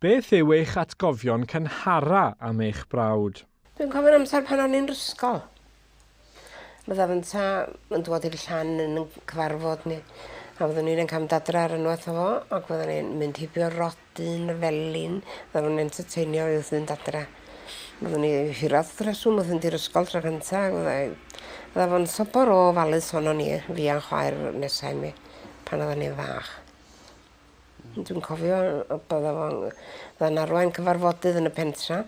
Beth yw eich atgofion cynhara am eich brawd? Dwi'n cofio'r amser pan o'n i'n ysgol. Bydda fynta yn dwad i'r llan yn 'yn cyfarfod ni a fyddwn ni'n yn ca'l mynd adra ar unwaith o fo ac fyddwn ni'n mynd heibio rodyn y felin fydda fo'n entertainio fi wrth fynd adra. Fyddwn ni hiraeth wrth reswm wrth fynd i'r ysgol tro cynta ac fydda fydda fo'n sobor o ofalus onon ni, fi a'n chwaer nesa i mi, pan oeddan ni'n fach. Dwi'n cofio bydda fo'n fydda'n arwain cyfarfodydd yn y pentra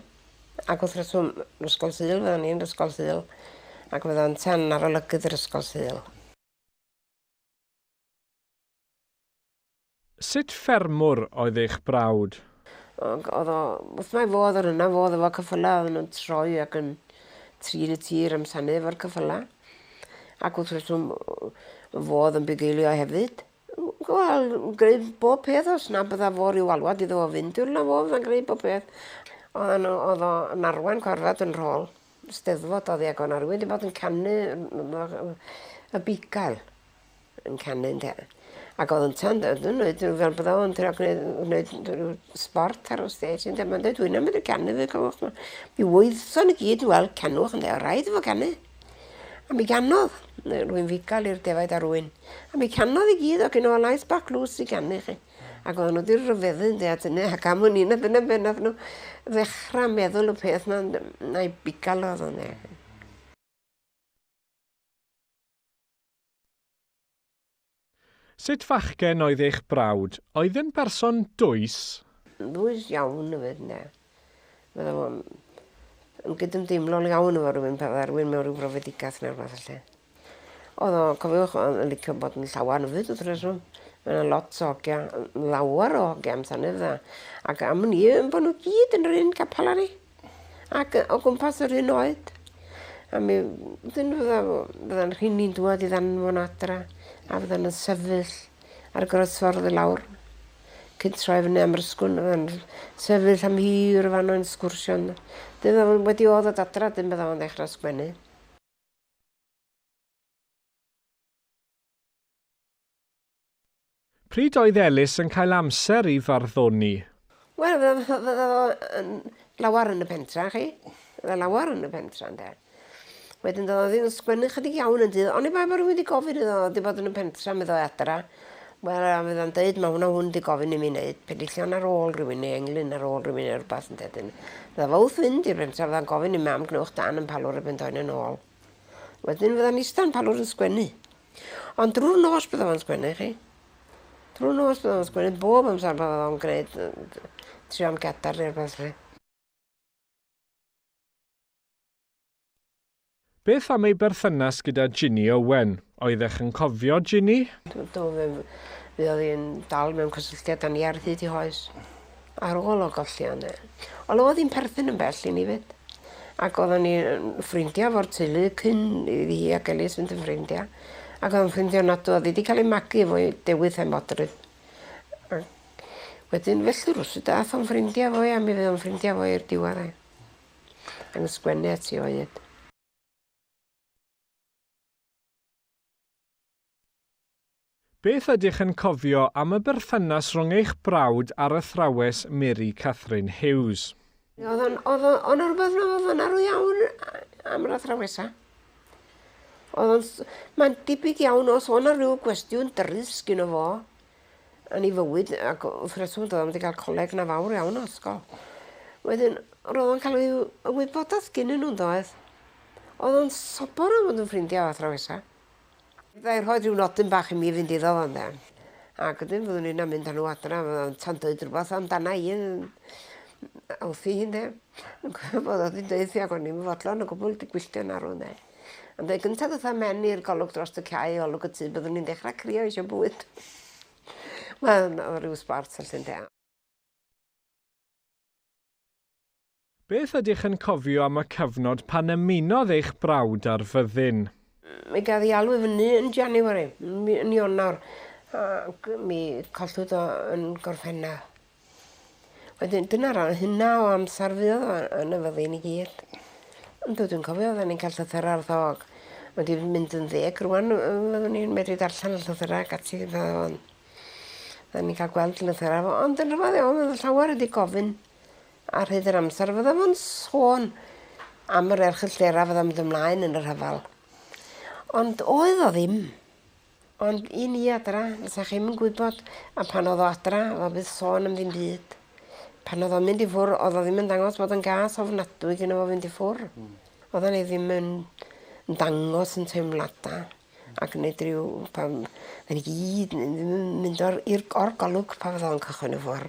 ac wrth reswm yr ysgol Sul fyddan ni yn yr ysgol Sul ac fydda ynta'n arolygydd yr ysgol Sul. Sut ffermwr oedd eich brawd? Ac oedd o wrth mai fodd yr hynna fodd efo ceffylau oedden nhw'n troi ac yn trin y tir am sanu efo'r ceffylau. Ac wrth reswm fodd yn bugeilio hefyd. Wel, gwneud bob peth os na bydda fo rhyw alwad iddo fo fynd i'r 'na fo fydda'n gwneud bob peth. Oedden nhw, oedd o yn arwain corfad yn rhôl Steddfod oedd hi ac oedd 'na rywun 'di bod yn canu y bugail yn canu ynde. Ac oedd ynta'n dweud fel bydda o'n trio gwneud, gwneud rhyw sbort ar y stage ynde. Mae'n dweud, dwi'n medru canu fe, cofiwch. Mi wython i gyd, wel, canwch ynde, rhaid i fo canu. A mi ganodd, rwy'n fugail i'r defaid a'r ŵyn. A mi canodd i gyd, o gynno fo lais bach glws i ganu chi. Ac oedden nhw wedi rhyfeddu ynde at hynny, ac am wn i na dyna be nath nhw ddechrau meddwl y peth na, na'i bugail oedd o ynde. Sut fachgen oedd eich brawd? Oedd yn berson dwys? Dwys iawn hefyd, ynde. Fydda fo'n yn gydymdeimlol iawn efo rhywun pan fydda rhywun mewn rhyw brofedigaeth neu rhywbeth felly. Oedd o, cofiwch, oedd yn licio bod yn llawan hefyd wrth reswm. Mae yna lot o hogia, lawer o hogia amser hynny fydda. Ac am wn i, bod nhw gyd yn yr un capel â ni. Ac o gwmpas yr un oed. A mi wedyn fydda fydda'n rhini'n dŵad i ddanfon adra a fydda'n yn sefyll ar y groesffordd i lawr cyn troi fyny am yr ysgwrn fydda'n sefyll am hir fan o'n sgwrsio. Dyn wedi o ddod adra dyn bydda fo'n ddechrau sgwennu. Pryd oedd Elis yn cael amser i farddoni? Wel, fydda fydda fo yn lawar yn y pentra, chi. Fydda lawar yn y pentra, ynde. Wedyn doedd o ddim yn sgwennu chydig iawn yn dydd, oni bai bod rhywun wedi gofyn iddo fo, wedi bod yn y pentra, mi ddoi adra. Wel, a fydd o'n deud, mae hwn a hwn wedi gofyn i mi wneud penillion ar ôl rhywun neu englyn ar ôl rhywun neu rhywbeth, ynde. Dyn, fydda fo wrth fynd i'r pentra, fydda'n gofyn i mam gnewch dan yn palwr y bentoen yn ôl. Wedyn fydda'n ista'n palwr yn sgwennu. Ond drwy'r nos bydda fo'n sgwennu chi. Drwy'r nos bydda fo'n sgwennu bob amser bydda fo'n gwneud trio am gadar neu rhywbeth felly. Beth am ei berthynas gyda Ginny Owen? Oeddech yn cofio Ginny? Do, fe fuodd hi'n dal mewn cysylltiad â ni ar hyd ei hoes. Ar ôl o golli o ynde. Wel oedd hi'n perthyn yn bell i ni 'fyd. Ac oeddan ni yn ffrindiau efo'r teulu cyn iddi hi ac Elis fynd yn ffrindiau. Ac oedd yn ffrindiau ofnadwy. Oedd hi wedi cael ei magu efo'i dewis a'i modryb. Ac wedyn felly rywsut dath o'n ffrindiau efo hi a mi fydd o'n ffrindiau efo hi i'r diwedd. Ac yn sgwennu ati o hyd. Beth ydych yn cofio am y berthynas rhwng eich brawd a'r athrawes Mary Catherine Hughes? Oedd o'n, oedd o, oedd 'na rhywbeth na oedd o'n arw iawn am yr athrawesa. Oedd o'n, mae'n debyg iawn os oedd 'na rhyw gwestiwn dyrys gynno fo yn ei fywyd, ac wrth reswm doedd o'm wedi cael coleg na fawr iawn o ysgol. Wedyn, roedd o'n cael ei wybodaeth gynnyn nhw'n doedd. Oedd o'n sobor o fod yn ffrindiau efo athrawesa. Byddai rhoi rhyw nodyn bach i mi fynd iddo fo ynde. Ac wedyn fyddwn i'n mynd â nhw adra, fydda o'n dweud rhywbeth amdana i yn wrthi hi ynde. Yn cofio bod oedd hi'n dweud ac o'n i'n fodlon o gwbl 'di gwylltio'n arw ynde. Ond dweud gyntaf ddoth â men i'r golwg dros y cae olwg y tŷ byddwn i'n dechrau crio eisiau bwyd. Wel, oedd rhyw sbort felly ynde. Beth ydych yn cofio am y cyfnod pan ymunodd eich brawd â'r fyddin? Mi gafodd ei alw i fyny yn January, yn Ionawr, ac mi collwyd o yn Gorffennaf. Wedyn, dyna'r rhan hynna o amser fuodd o yn y fyddin i gyd. Yndw, dwi'n cofio oedden ni'n cael llythyrau wrtho ac wedi mynd yn ddeg rwan, fyddwn ni'n medru darllen y llythyrau ac ati, Fydden ni'n cael gweld lythyrau fo, ond yn rhyfedd iawn, oedd llawer wedi gofyn ar hyd yr amser, fydda fo'n sôn am yr erchyllterau fydda'n mynd ymlaen yn y rhyfel. Ond oedd o ddim. Ond i ni adra, fysa chi'm yn gwybod, a pan oedd o adra, oedd o byth sôn am ddim byd. Pan oedd o'n mynd i ffwr, oedd o ddim yn dangos bod yn gas ofnadwy gyda fo fynd i ffwr. Oedden ni ddim yn dangos yn teimladau ac yn neud rhyw... Pan, oedden ni gyd ddim yn mynd o'r, i'r o'r golwg pan fydda o'n cychwyn i ffwr.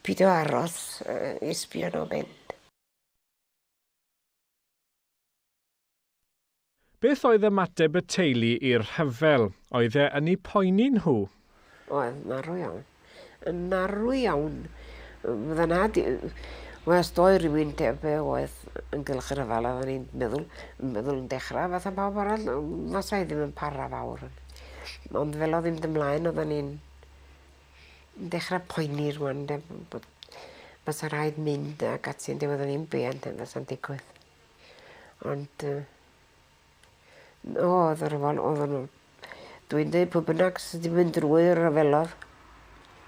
Pidio aros i sbio nhw mynd. Beth oedd ymateb y teulu i'r rhyfel? Oedd e yn eu poeni nhw? Oedd, marw iawn. Yn marw iawn. Fydda na... Wel, os doedd rhywun te be oedd yn gylch y rhyfel, oedden ni'n meddwl, yn meddwl yn dechrau fatha pawb arall, fasa i ddim yn para fawr. Ond fel oedd hi'n mynd ymlaen, oedden ni'n dechrau poeni rwan, de, bod fysa rhaid mynd ac ati, yn diwedd o'n i'n be fysa'n digwydd. Ond, oedd y rhyfel, oedden nhw... Dwi'n dweud pwy bynnag sydd wedi mynd drwy'r rhyfelodd,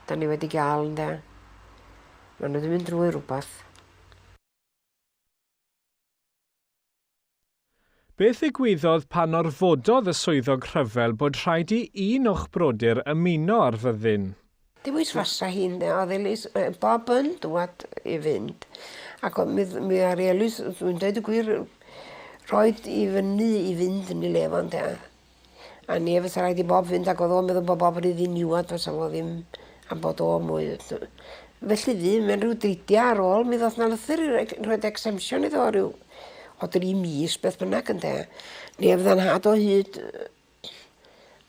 da ni wedi gael, ynde. Maen nhw wedi mynd drwy rhywbeth. Beth ddigwyddodd pan orfododd y swyddog rhyfel bod rhaid i un o'ch brodyr ymuno â'r fyddin? Dewis fasa hi'n, oedd Elis, Bob yn dwad i fynd. Ac mi, mi ar Elis, dwi'n dweud y gwir, roed i fyny i fynd yn ei le fo, ynde. A ni fysa rhaid i Bob fynd ac oedd o'n meddwl bod Bob yn ei ddiniwad fysa fo ddim am bod o mwy. Felly fi, mewn rhyw dridiau ar ôl, mi ddoth na lythyr i rhoi exemption iddo rhyw o 3 mis, beth bynnag, ynde. Ni fydda'n nhad o hyd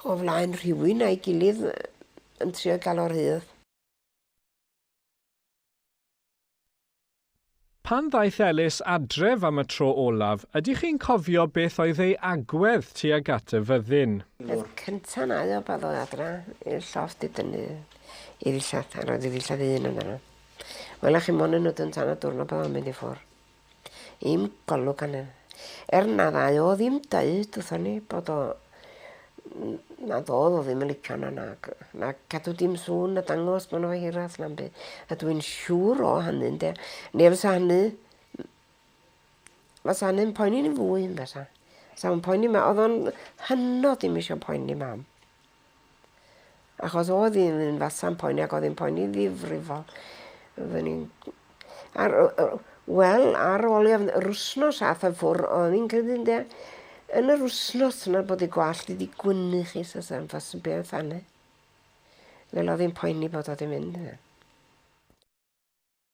o flaen rhywun a'i gilydd yn trio gael o'r rhydd. Pan ddaeth Elis adref am y tro olaf, ydych chi'n cofio beth oedd ei agwedd tuag at y fyddin? Peth cynta na o pan ddod adra i'r llofft i dynnu i ddillad, a roedd i ddillad un amdano. Welech chi mon yn nhw tan y diwrnod pan o'n mynd i ffwr. I'm golwg arno. Er na ddau o ddim deud wrthon ni bod o nad oedd o ddim yn licio na na cadw dim sŵn na dangos bod nhw hiraeth na'n byd. A dwi'n siŵr o hynny, ynde. Neu fysa hynny, fysa hynny'n poeni ni fwy, yn fysa. Fysa o'n poeni ma, oedd o'n hynod ddim eisiau poeni mam. Achos oedd hi'n fasa'n poeni ac oedd hi'n poeni ddifrifol. Oedden ni'n... Wel, ar ôl i yr wsnos ath o ffwr, oedd hi'n credu, ynde, yn yr wsnos yna bod ei gwallt wedi gwynnu chi, sa'n fas yn beth anna. Fel oedd hi'n poeni bod oedd hi'n mynd.